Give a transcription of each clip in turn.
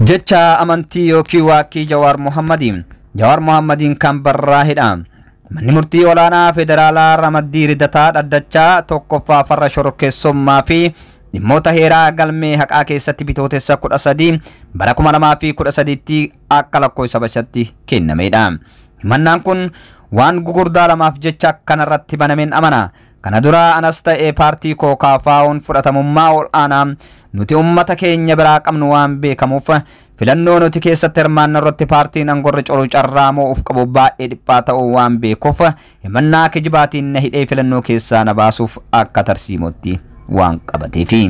Jecha amantii yookiin waakkii Jawaar Mohammadiin. Jawaar Mohammadiin kan barraa'edha. Manni murtii olaanaa federaalaa ramaddii ridataa dhaddachaa tokkoffaa farra shororkeessummaa fi dhimmoota heeraa galmee haqaa keessatti Bitootessa 13 bara 2013tti akka lakkoofsa bashatti kennamedha. Himannaan kun waan gugurdaa lamaaf jecha akkanarratti banameen amana. Kana dura anas ta'ee paartii koo KFO'n fudhatamummaa ol aanaa nuti uummata keenya biraa qabnu waan beekamuuf, filannoo nuti keessatti hirmaanna irratti paartiin angorra colu carraa moo'uuf qabu baay'ee dhiphaa ta'uu waan beekuuf, himannaa kijibaatiin na hidhee filannoo keessaa na baasuuf akka tarsiimotti waan qabateefi.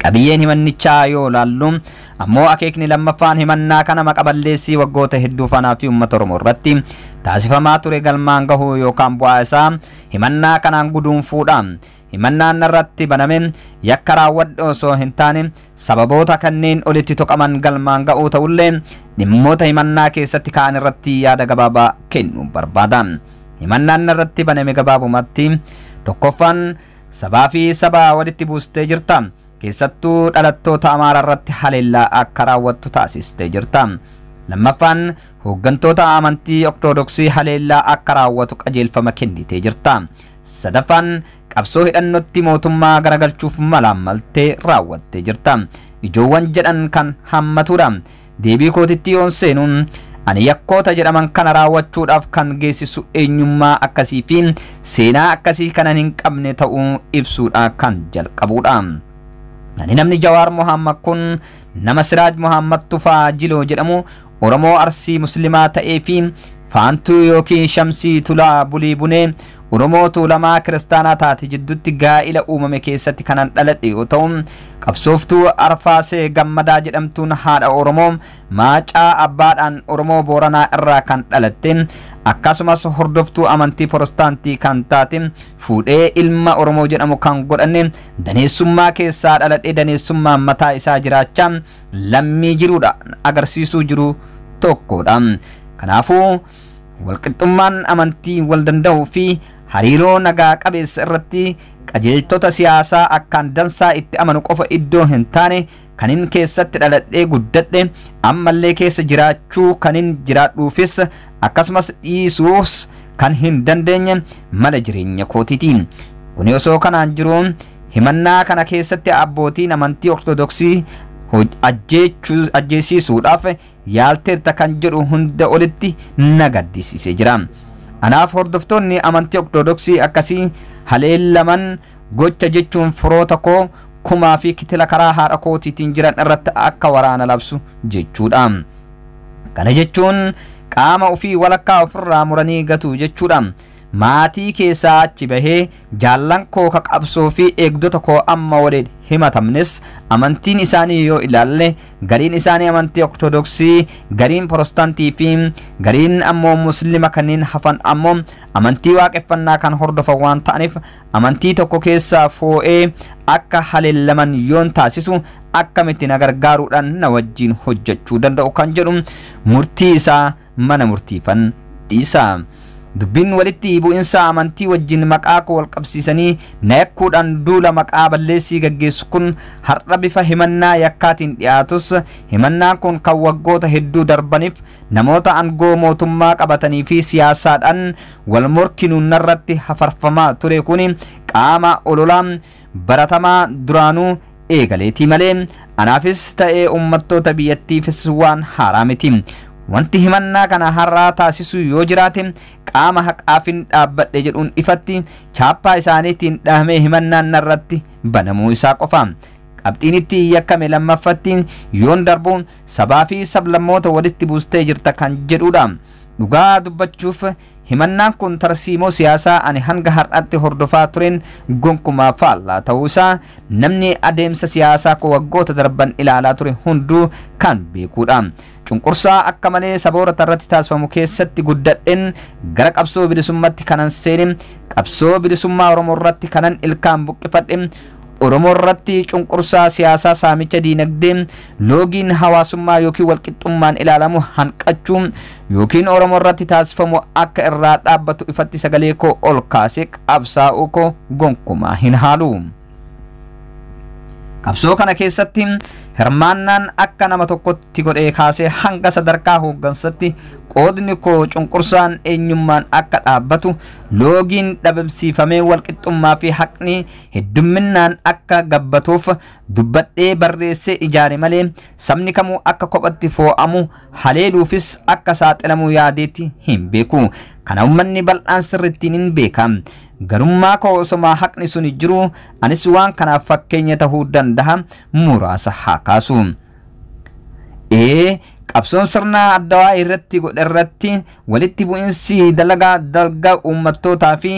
Qabiyyeen himannichaa yoo laallu ammoo, akeekni lammaffaan himannaa kana maqaballeessii waggoota hedduu fanaa fi uummata Oromoo irratti taasifamaa ture galmaan gahuu yookaan bu'aa isaa himannaa kanaan guduunfuudha. Himannaan irratti baname yakka raawwadhe osoo hin taane sababoota kanneen olitti tuqaman galmaan ga'uu ta'ullee, dhimmoota himannaa keessatti ka'an irratti yaada gabaabaa kennuu barbaada. Himannaan irratti baname gabaabumatti tokkoffaan, sabaa fi saba walitti buustee jirta. Keessattuu dhalattoota Amaaraa irratti haleellaa akka raawwattu taasistee jirta. Lammaffaan, hooggantoota amantii Ortodoksii haleellaa akka raawwatu qajeelfama kennitee jirta. Sadaffaan, qabsoo hidhannootti mootummaa garagalchuuf malaammaltee raawwattee jirta. Ijoowwan jedhan kan hammatudha. Deebii kootitti yoon seenuun, ani yakkoota jedhaman kana raawwachuudhaaf kan geessisu eenyummaa akkasii fi seenaa akkasii kanan hin qabne ta'uu ibsuudha kan jalqabudha. Ani namni Jawaar Mohammad kun nama Siraaj Mohammad Tufaa Jiloo jedhamu, Oromoo Arsii Muslimaa ta'ee fi Faantuu yookiin Shamsii Tulaa Bulii Bunee, Oromoo Tuulamaa Kiristaanaa taate jidduutti gaa'ila uumame keessatti kanan dhaladhe yoo ta'u, qabsooftuu Arfaasee Gammadaa jedhamtuun haadha Oromoo Maacaa, abbaadhaan Oromoo Booranaa irraa kan dhalatte, akkasumas hordoftuu amantii Porostaantii kan taate fuudhee ilma Oromoo jedhamu kan godhanne, daneessummaa keessaa dhaladhee daneessummaa mataa isaa jiraachaa lammii jiruudha agarsiisuu jiru tokkodha. Kanaafuu walqixxummaan amantii wal danda'uu fi hariiroo nagaa qabeessa irratti qajeeltota siyaasaa akkaan dansaa itti amanu qofa iddoo hin taane, kanin keessatti dhaladhee guddadhe, ammallee keessa jiraachuu kanin jiraadhuufis akkasumas dhiisuus kan hin dandeenye mala jireenya kootiitiin. Kuni osoo kanaan jiru, himannaa kana keessatti abbootiin amantii Ortodoksii ajjeesiisuudhaaf yaalteerta kan jedhu hunda olitti na gaddisiisee jira. Anaaf hordoftoonni amantii Ortodoksii akkasii haleellaman gocha jechuun firoota koo kumaa fi kitila karaa haadha kootiitiin jiran irratti akka waraana labsu jechuudha. Kana jechuun qaama ofii walakkaa ofirraa muranii gatu jechuudha. Maatii keessaa achi bahee jaallan koo ka qabsoo fi eegdota koo amma waliin himatamnes amantiin isaanii yoo ilaalle, gariin isaanii amantii Ortodoksii, gariin Porostantii fi gariin ammoo Muslima, kanneen hafan ammoo amantii Waaqeffannaa kan hordofan waan ta'aniif, amantii tokko keessaa foo'ee akka haleellaman yoon taasisu akkamitti na gargaaruudhaan na wajjin hojjechuu danda'u kan jedhu murtii isaa mana murtiifan dhiisa. Dubbiin walitti bu'insa amantii wajjin maqaa koo wal qabsiisanii na yakkuudhaan duula maqaa balleessii gaggeessu kun har'a bifa himannaa yakkaatiin dhiyaatus, himannaan kun kan waggoota hedduu darbaniif namoota aangoo mootummaa qabatanii fi siyaasaadhaan wal morkinuun narratti hafarfamaa ture kun qaama ololaa baratamaa duraanuu eegaleetii malee anaafis ta'ee uummattoota biyyattiifis waan haaraa miti. Wanti himannaa kana har'aa taasisu yoo jiraate, qaama haqaafin dhaabbadhe jedhuun ifatti chaappaa isaaniitiin dhahamee himannaan narratti banamuu isaa qofa. Qabxiin itti yakkame lammaffatti yoon darbu, sabaa fi sablammoota walitti buustee jirta kan jedhudha. Dhugaa dubbachuuf, himannaan kun tarsiimoo siyaasaa ani hanga har'aatti hordofaa tureen gonkumaa faallaa ta'uu isaa namni adeemsa siyaasaa koo waggoota darban ilaalaa ture hunduu kan beekudha. Cunqursaa akka malee saboota irratti taasifamu keessatti guddadheen gara qabsoo bilisummaatti kanan seene, qabsoo bilisummaa Oromoo irratti kanan ilkaan buqqifadhe, Oromoo irratti cunqursaa siyaasaa, saamicha diinagdee, loogiin hawaasummaa yookiin walqixxummaan ilaalamu hanqachuu yookiin Oromoo irratti taasifamu akka irraa dhaabbatu ifatti sagalee koo ol kaasee qabsaa'uu koo gonkumaa hin haalu. Qabsoo kana keessatti Hirmaannaan akka nama tokkotti godhee kaasee hanga sadarkaa hooggansatti qoodni koo cunqursaan eenyummaan akka dhaabbatu, loogiin dhabamsiifamee walqixxummaa fi haqni heddumminaan akka gabbatuuf dubbadhee barreessee ijaare malee sabni kamuu akka kophatti foo'amu haleeluufis akka saaxilamu yaadeetti hin beeku. Kana uummanni bal'aan sirrittiin hin beeka. Garummaa koo osoma haqni sun jiru anis waan kanaaf fakkeenya ta'uu danda'a muraasa haa kaasu. Qabsoon sirna addawaa irratti godhe irratti walitti bu'insi dalagaa dalga uummattootaa fi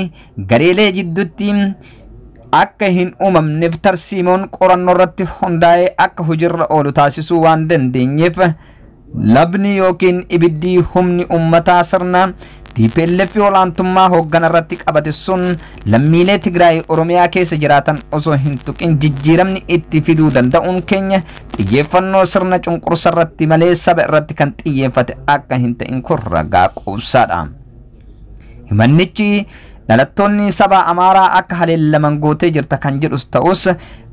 gareelee jidduutti akka hin uumamneef tarsiimoon qorannoo irratti hundaa'ee akka hojiirra oolu taasisuu waan dandeenyeef labni yookiin ibiddi humni uummataa sirna TPLF olaantummaa hooggana irratti qabate sun lammiilee Tigraay Oromiyaa keessa jiraatan osoo hin tuqin jijjiiramni itti fiduu danda'uun keenya xiyyeeffannoo sirna cunqursa irratti malee saba irratti kan xiyyeeffate akka hin ta'in kun ragaa quubsaadha. Himannichi dhalattoonni saba Amaaraa akka haleellaman gootee jirta kan jedhus ta'us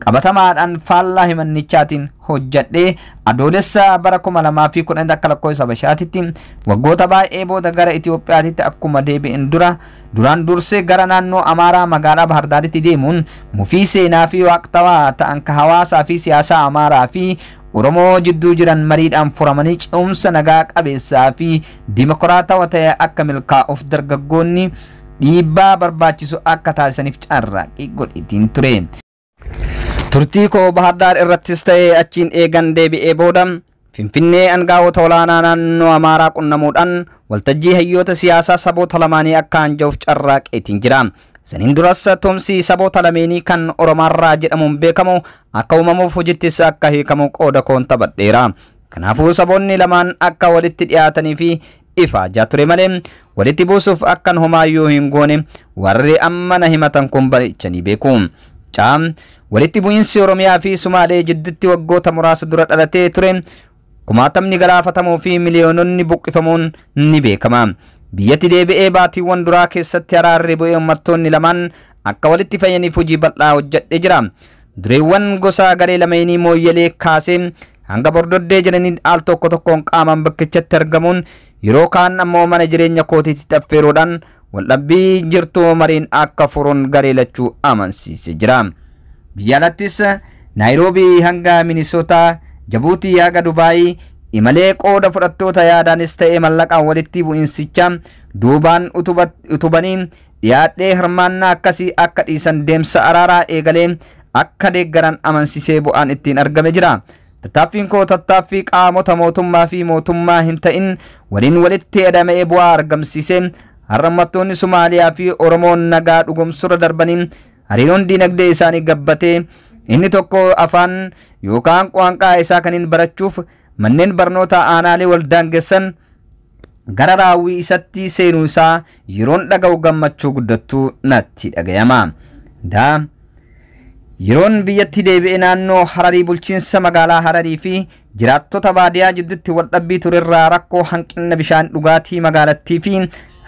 qabatamaadhaan faallaa himannichaatiin hojjadhee adoolessa bara 2010 akka lakkoofsa Habashaatitti waggoota baay'ee booda gara Itoophiyaatitti akkuma deebi'een dura duraan dursee gara naannoo Amaaraa magaalaa Bahardaaritti deemuun mufii seenaa fi waaqtawaa ta'an ka hawaasaa fi siyaasaa Amaaraa fi Oromoo jidduu jiran mariidhaan furamanii ce'umsa nagaa qabeessaa fi dimokiraatawaa ta'e akka milkaa'uuf dargaggoonni dhiibbaa barbaachisu akka taasisaniif carraaqqii godheetiin ture. Turtii koo Bahardaar irrattis ta'ee achiin eegan deebi'ee booda Finfinnee aangawoota olaanaa naannoo Amaaraa qunnamuudhaan waltajjii hayyoota siyaasaa saboota lamaanii akka hanja'uuf carraaqeetiin jira. Saniin duras tumsi saboota lameenii kan Oromaarraa jedhamuun beekamu akka uumamuuf hojittis akka hiikamu qooda koon taphadheera. Kanaafuu saboonni lamaan akka walitti dhiyaatanii fi ifaajaa ture malee walitti buusuuf akkan homaayyuu hin goone warri amma na himatan kun barichanii beeku. Caam walitti bu'iinsi Oromiyaa fi Sumaalee jidduutti waggoota muraasa dura dhalatee ture kumaatamni galaafatamuu fi miliyoononni buqqifamuun ni beekama. Biyyatti deebi'ee baatiiwwan duraa keessatti araarri bu'ee uummattoonni lamaan akka walitti fayyaniif hojii bal'aa hojjedhee jira. Dureewwan gosa garee lameenii mooyyelee kaasee hanga bordoddee jiranii al tokko tokkoon qaamaan bakkichatti argamuun yeroo kaan ammoo mana jireenya kootiitti affeeruudhaan waldhabbii jirtu mariin akka furuun garee lachuu amansiisee jira. Biyya alattis Naayiroobii hanga Minisootaa, Jabuutii haga Dubaayii imalee qooda fudhattoota yaadaanis ta'ee mallaqaan walitti bu'insicha duubaan utubanii dhiyaadhee hirmaannaa akkasii akka dhiisan deemsa araaraa eegalee akka deeggaran amansiisee bu'aan ittiin argame jira. Tattaaffiin koo tattaaffii qaamota mootummaa fi mootummaa hin ta'in waliin walitti hidhamee bu'aa argamsiisee har'a uummattoonni Somaaliyaa fi Oromoon nagaa dhugumsurra darbanii hariiroon diinagdee isaanii gabbatee inni tokko afaan yookaan qaanqaa isaa kaniin barachuuf manneen barnoota aanaalee wal daangessan gara raawwii isatti seenuu isaa yeroon dhaga'u gammachuu guddattuu natti dhagayama. Daa yeroon biyyatti deebi'e naannoo Hararii bulchiinsa magaalaa Hararii fi jiraattota baadiyaa jidduutti waldhabbii turerraa rakkoo hanqina bishaan dhugaatii magaalattii fi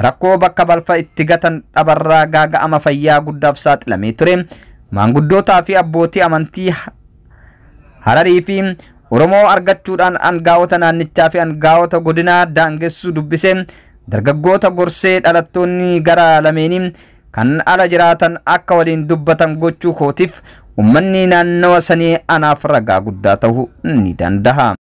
rakkoo bakka balfa itti gatan dhabarraa gaaga'ama fayyaa guddaaf saaxilamee ture. Maanguddootaa fi abbootii amantii Hararii fi Oromoo argachuudhaan aangawoota naannichaa fi aangawoota godinaa daangessuu dubbisee dargaggoota gorsee dhalattoonni gara lameenii kan ala jiraatan akka waliin dubbatan gochuu kootiif uummanni naannawa sanii anaaf ragaa guddaa ta'uu ni danda'a.